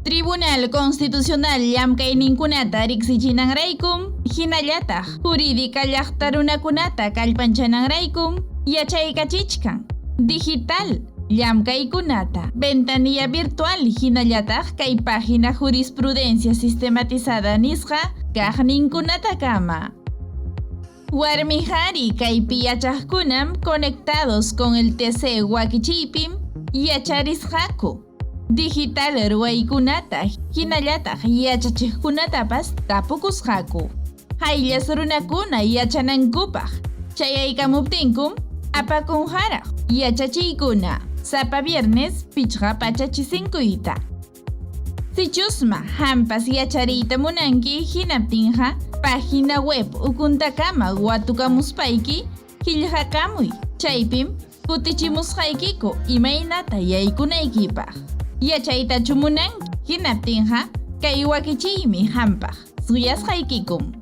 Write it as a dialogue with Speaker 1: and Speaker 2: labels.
Speaker 1: Tribunal Constitucional llamkayninkunata riqsichinanraykum, hinallataq jurídica llaqta runakunata kallpanchananraykum yachaykachichkan digital llamkaykunata, ventanilla virtual hinallataq kay página jurisprudencia sistematizada nisqa kaqninkunatakama. Warmi qari kaypi yachaqkunam Conectados con el TC wakichiypim yacharisqaku digital ruwaykunata hinallataq yachachiqkunatapas tapukusqaku. Hayllas runakuna yachanankupaq chayaykamuptinkum apakunqaraq yachachiykuna sapa viernes 5:05ta. Sichusma hampas yachariyta munanki hinaptinqa página web ukuntakama watukamuspayki qillqakamuy, chaypim kutichimusqaykiku imaynata yaykunaykipaq. Yachaytachu munanki hinaptinqa kay wakichiymi hampaq suyasqaykikum.